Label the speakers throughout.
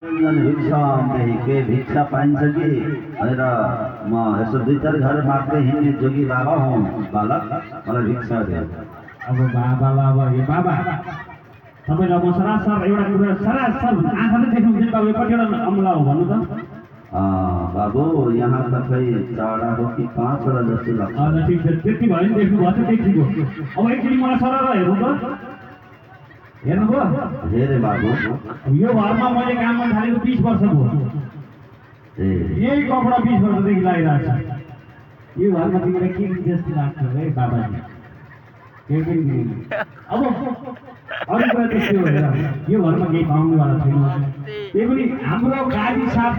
Speaker 1: भिक्षादेखि के भिक्षा पाइन्छ कि भनेर म यसो दुई चार घर मात्रै हिँड्ने जोगी बाबा हुँ बालक मलाई भिक्षा दियो।
Speaker 2: अब बाबा यो बाबा तपाईँलाई म सरासर एउटा कुरा सरासर आँखाले देख्नुहुन्छ बाबु कतिवटा अमला हो भन्नु त?
Speaker 1: बाबु यहाँ तपाईँ 4 हो कि 5 जस्तो लाग्छ।
Speaker 2: ठिक छ, त्यति भयो नि देख्नु भयो त ठिक हो। अब एकचोटि मलाई सरर हेर्नु त, हेर्नुभयो?
Speaker 1: हेरेँ बाबु।
Speaker 2: यो घरमा मैले काम गर्न थालेको 30 वर्ष भयो। यही कपडा 20 वर्षदेखि लगाइरहेको छ। यो घरमा तिमीलाई के जस्तो लाग्छ है बाबाजी? केही पनि दिँदैन। अब अरू कुरा त के हो हेर, यो घरमा केही पाउनेवाला छैन। त्यही पनि हाम्रो गाडी साथ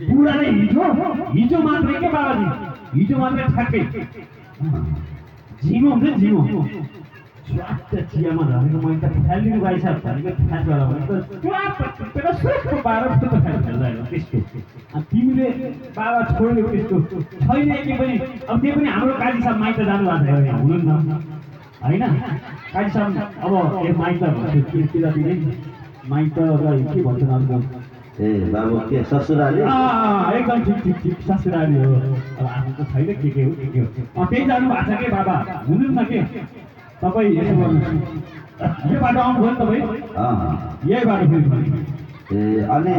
Speaker 2: बुढाले हिजो मात्रै के बाबाजी, हिजो मात्रै ठ्याक्कै झिमो हुन्छ नि, झिमो स्वास्थ्य चियामा झरेको मैले त फ्यालिदिनु भाइ साहब भनेको थाहा छ होला सुखको 12 फुट खेल्दैन त्यस्तो। तिमीले बाबा छोड्यो त्यस्तो छैन के पनि। अब त्यो पनि हाम्रो काजी साहब माइत जानुभएको छ हुनु न होइन? काजी साहब अब एक माइत भन्छु किराती माइत के भन्छ अर्को
Speaker 1: बाबु के ससुराली?
Speaker 2: एकदम ठिक ससुराली हो। अब आफ्नो त छैन के हो त्यही जानु भएको छ के बाबा हुनु न के? तपाईँ यसो गर्नुहोस्, यो बाटो आउनुभयो नि तपाईँ? यही बाटो फेरि
Speaker 1: अनि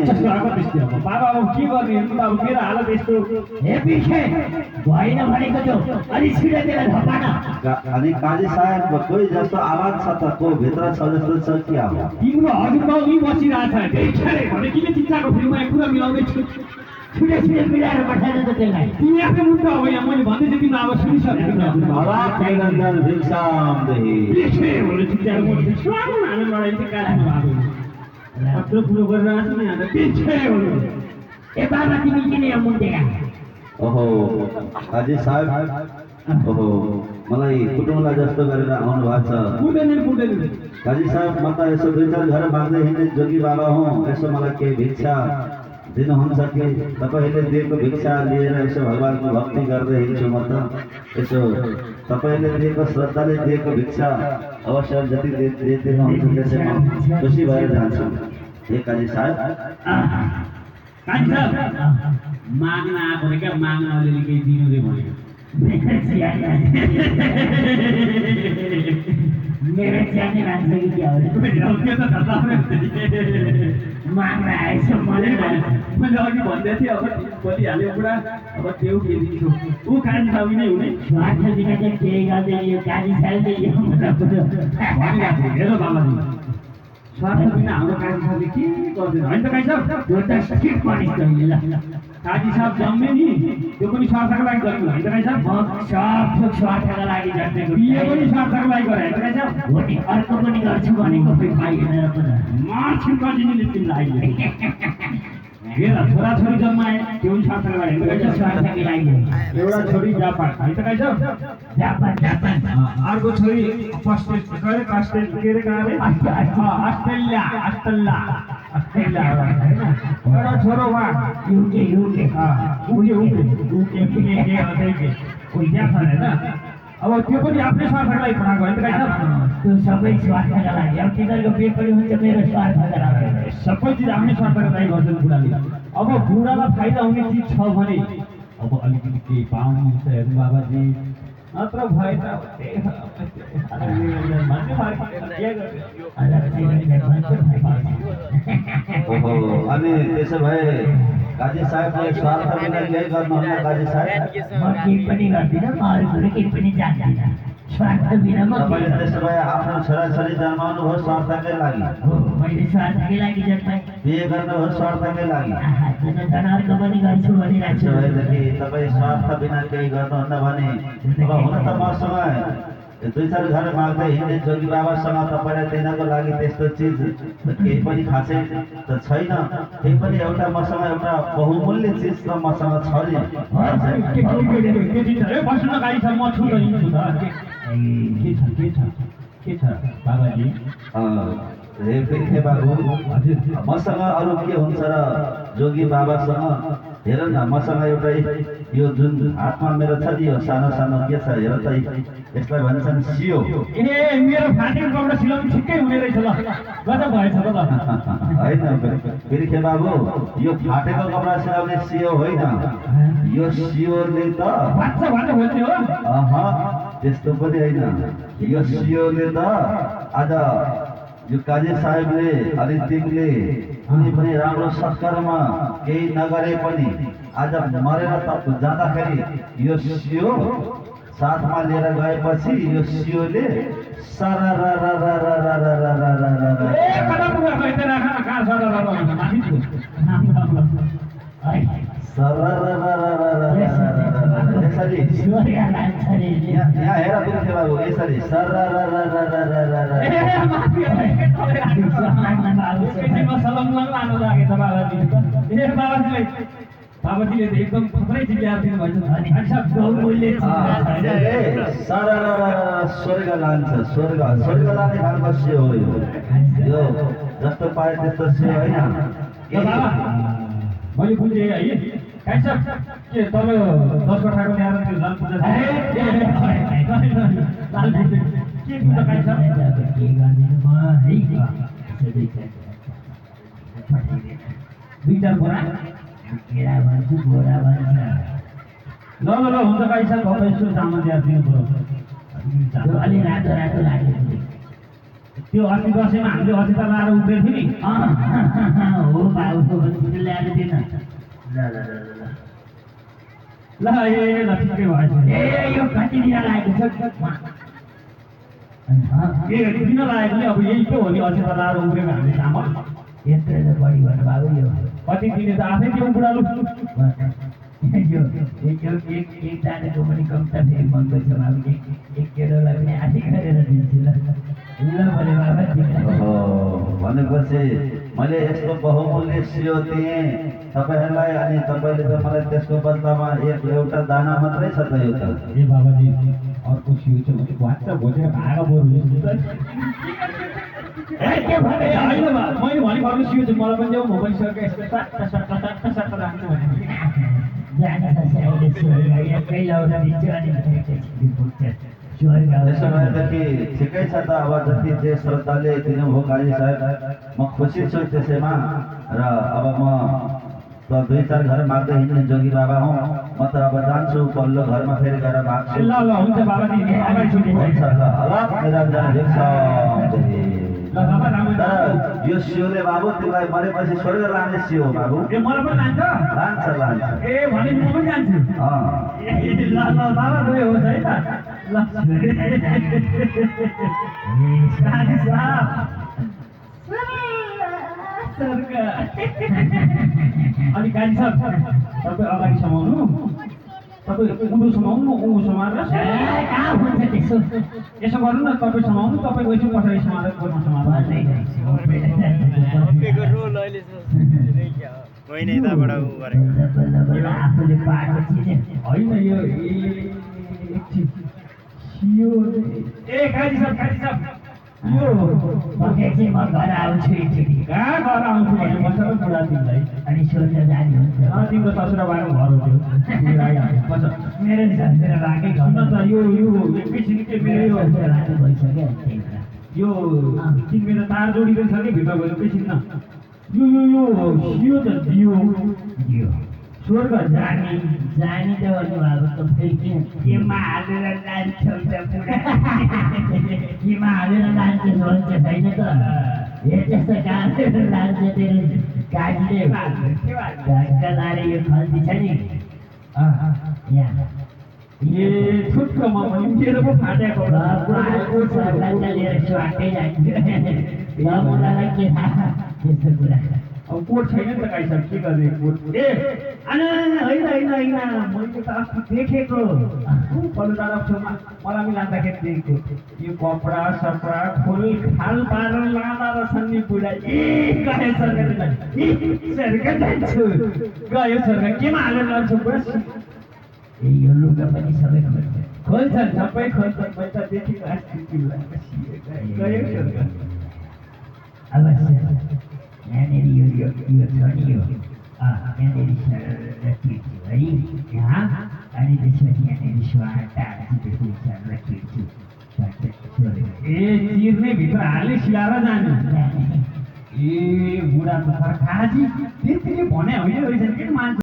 Speaker 2: बाबा अब के गर्ने? अब मेरो हालत यस्तो भएन भनेको त्यो अलिक छिटो त्यसलाई धपान।
Speaker 1: अनि काजी साहब कोही जस्तो आवाज छ त को भित्र छ जस्तो छ कि अब
Speaker 2: तिम्रो हजुरबा उही बसिरहेछ भने किन चिन्ताको फेरि म कुरा मिलाउँदै छु। छिटो मिलाएर पठाएर त त्यसलाई तिमी आफ्नो मुद्दा हो यहाँ मैले भन्दैछु तिमी अब सुनिसक्नु
Speaker 1: होला टाइगर
Speaker 2: कत्रो कुरो गरिरहेको छु नि यहाँ त ए बाबा तिमी किन यहाँ मुन्टेका?
Speaker 1: ओहो काजी साहब, ओहो मलाई कुटुम्बलाई जस्तो गरेर आउनु भएको छ। काजी साहब म त यसो दुई चार घर माग्दै हिँड्ने जोगी बाबा हुँ। यसो मलाई केही भिक्षा दिनुहुन्छ कि? तपाईँले दिएको भिक्षा लिएर यसो भगवान्को भक्ति गर्दै हिँड्छु म त। यसो तपाईँले दिएको श्रद्धाले दिएको भिक्षा अवश्य जति दिनुहुन्छ त्यसै म खुसी भएर जान्छु। हे काजी साहब,
Speaker 2: माग्न आएको रे क्या, माग्न अलिअलि केही दिनु रे भनेको मेरो सानो मान्छे कि क्या हो माग्न आएछ मैले अघि भन्दै थिएँ। अब बोलिहाल्यो बुढा, अब त्यो के दिन्छु ऊ काजी साहब नै हुने स्वार्थ बिना चाहिँ केही गर्दैन यो काजी साहबले हेर बाबाजी, स्वार्थ बिना हाम्रो काजी साहबले के गर्दैन होइन त काजी साहब? त्यो त ठिक भनेको अहिले ल काजी साहब जन्मे नि त्यो पनि स्वार्थको लागि गर्नु होइन त काजी साहब? सब स्वार्थको लागि जन्मेको बिहे पनि स्वार्थको लागि गरे होइन काजी साहब? हो नि, अर्को पनि गर्छु भनेको खोइ पाइएन र मार्छु कन्टिन्युले तिमीलाई हेर छोराछोरी जन्माए त्यो पनि स्वार्थको लागि होइन? स्वार्थकै लागि। एउटा छोरी जापान होइन त काजी साहब? जापान अर्को छोरी अस्ट्रेलिया एउटा छोरो वहाँ युके अब त्यो पनि आफ्नै स्वार्थको लागि पठाएको होइन त काजी साहब? त्यो सबै स्वार्थका लागि। अब तिनीहरूको पेट पनि हुन्छ मेरो स्वार्थका लागि। सबै चिज आफ्नै स्वार्थका लागि गर्छन् बुढाले। अब बुढालाई फाइदा हुने चिज छ भने अब अलिकति केही पाउनु हुन्छ हेर्नु बाबाजी, नत्र भए त
Speaker 1: ओहो अनि त्यसो भए काजी साहबले स्वार्थ बिना केही गर्नुहुन्न? काजी साहब
Speaker 3: म केही पनि गर्दिनँ, म अरू कुरो केही पनि जान्दिनँ। स्वार्थ बिना म
Speaker 1: तपाईँले त्यसो भए आफ्नो छोराछोरी जन्माउनु भयो स्वार्थकै लागि?
Speaker 3: मैले स्वार्थकै लागि जन्माएँ।
Speaker 1: बिहे गर्नुभयो स्वार्थकै लागि?
Speaker 3: अर्को पनि गर्छु भनिरहेको छु।
Speaker 1: भएदेखि तपाईँ स्वार्थ बिना केही गर्नुहुन्न भने अब हुन त मसँग दुई चार घर माग्दै हिँड्ने जोगी बाबासँग तपाईँलाई दिनको लागि त्यस्तो चिज केही पनि खासै त छैन। त्यही पनि एउटा मसँग एउटा बहुमूल्य चिज त मसँग छ
Speaker 2: नि के छ बाबाजी?
Speaker 1: हे बाबु, मसँग अरू के हुन्छ र जोगी बाबासँग हेर न मसँग एउटा यो जुन हातमा मेरो छ नि यो सानो सानो के छ हेर त यसलाई भन्छन् सियो
Speaker 2: ए मेरो फाटेको कपडा सिलाउनु ठिकै हुने रहेछ ल गजब भएछ त ल
Speaker 1: होइन बिर्खे बाबु यो फाटेको कपडा सिलाउने सियो होइन यो सियोले त
Speaker 2: भाच्चा भाटे खोज्ने हो
Speaker 1: त्यस्तो पनि होइन यो सियोले त आज यो काजी साहेबले अनि तिमीले कुनै पनि राम्रो संस्कारमा केही नगरे पनि आज मरेर त जाँदाखेरि यो सियो साथमा लिएर गएपछि यो सियोले
Speaker 2: ए कता पुगा गइते राखन कहाँ सर माथि छु
Speaker 1: यसरी यहाँ हेर बिर्खे बाबु यसरी
Speaker 2: बाबाजीले त एकदम थुप्रै चिज ल्याएर दिनुभएछ
Speaker 1: स्वर्ग लान्छ स्वर्ग स्वर्ग लाने खालको सियो हो यो जस्तो पाए त्यस्तो सियो होइन
Speaker 2: मैले बुझेँ है काहीँ छ के तपाईँ 10 कठाको ल्याएर त्यो लाल पूजा लाल पूजा के पूजा काहीँ छ दुई चार बोरा
Speaker 3: केरा भन्छु बोरा भन्छ
Speaker 2: ल हुन्छ काहीँ छ तपाईँ यसो सामान ल्याएर दिनु पऱ्यो
Speaker 3: अलिक रातो रातो लाग्यो
Speaker 2: त्यो अस्ति दसैँमा हामीले अचेता लाएर उब्रेको थियो नि
Speaker 3: हो बाबु ल्याएर दिन
Speaker 2: ल ए ल ठिकै भएछ
Speaker 3: ए यो कति दिन लागेको छ
Speaker 2: के किन लागेको नि अब यही पो हो नि अचेता लाएर उब्रेको हामीले चामल
Speaker 3: यत्रो त बढी भन्नु बाबु यो
Speaker 2: कति दिने त आफै त्यो बुढालु
Speaker 3: यो एक दानाको पनि कम त फेरि महँगो छ बाबु एक केलोलाई पनि आधी गरेर दिन्छु ल भने बाबा
Speaker 1: भनेपछि मैले यस्तो बहुमूल्य सियो दिएँ तपाईँहरूलाई अनि तपाईँले त मलाई त्यसको बदलामा एउटा दाना मात्रै छ त यो त
Speaker 2: ए बाबाजी अर्को सियो छ भने भाँच्चा भोजेर भागा बरु होइन मैले भने घरको सियो छ मलाई पनि देऊ म पनि सकेँ यस्तो सट्टा राख्नु भने
Speaker 3: जाने त साइडले स्वर्ग एकै लाउन दिन्छु अनि
Speaker 1: त्यसो भएदेखि ठिकै छ त अब जति जे श्रद्धाले दिनुभयो काजी साहेब म खुसी छु त्यसैमा र अब म त 2-4 घर माग्दै हिँड्ने जोगी बाबा हुँ म त अब जान्छु पल्लो घरमा फेरि गएर माग्छु
Speaker 2: ल हुन्छ बाबाजी अगाडि छुट्टी
Speaker 1: हुन्छ ल निरञ्जन भिक्ष
Speaker 2: ल बाबा राम्रो
Speaker 1: तर यो सियोले बाबु तिमीलाई मरेपछि स्वर्ग लाने सियो बाबु
Speaker 2: ए मलाई पनि लान्छ
Speaker 1: लान्छ
Speaker 2: ए भने म पनि जान्छु ल बाबा गयो होस् है त ल काजी साहब स्वर्ग अनि काजी साहब तपाईँ अगाडि समाउनु तपाईँ उँधो समाउनु उँधो समाएर
Speaker 3: कहाँ हुन्छ त्यसो
Speaker 2: यसो गर्नु न तपाईँ समाउनु तपाईँ गएपछि पछाडि समाएर गर्नु समाउनु
Speaker 3: आफूले पाएको चिने
Speaker 2: होइन यो ए काजी साहब यो
Speaker 3: चाहिँ म घर आउँछु एकचोटि
Speaker 2: कहाँ घर आउँछु भने बसेर बुढा तिमीलाई
Speaker 3: अनि सोध्न जाने हुन्छ
Speaker 2: तिम्रो ससुरा बारेमा घर हो त्यो
Speaker 3: मेरो नि ससुरा बाकै घर
Speaker 2: सुन त यो एकैछिन के मेरो यो
Speaker 3: बाटो भइसक्यो त्यही भएर
Speaker 2: यो तिमीले तार जोडिँदै छ कि भित्र गएर एकैछिन न यो त दियो
Speaker 3: स्वर्ग जाने जाने त भन्नुभएको त फेरि केमा हालेर लान्छौ त पुरा केमा हालेर लान्छ भन्छ छैन त हे त्यस्तो काटेर लान्छ तेरो काजीले ढक्का लाएर यो खल्ती छ नि यहाँ
Speaker 2: ए छुट्टोमा पनि मेरो पो फाटेको
Speaker 3: लिएर स्वाटै जान्छु मलाई के थाहा त्यस्तो कुरा
Speaker 2: अब कोट छैन नि त काहीँ साहब के गर्ने कोट ए होइन मैले त अस्ति देखेको पल्लो डाँडा छेउमा मलाई पनि लाँदाखेरि देखेको यो कपडा सपडा खोल खाल पारेर लाँदा रहेछन् नि बुढा ए गयो स्वर्ग जान्छु गयो स्वर्ग केमा हालेर लान्छु बुढा
Speaker 3: ए यो लुगा पनि सबै
Speaker 2: खोल्छन् सबै खोल्छन् मैले त देखेको अस्ति गयो स्वर्ग
Speaker 3: अवश्य यहाँनिर यो छ नि यो यहाँनिर सरर टिप्छु है यहाँ अनि त्यसपछि यहाँनिर स्वाटा त्यसपछि सरर टिप्छु
Speaker 2: ए चिर्ने भित्र हाले सिलाएर जाने ए बुढा त काजी त्यतिले भने होइन रहेछ के मान्छे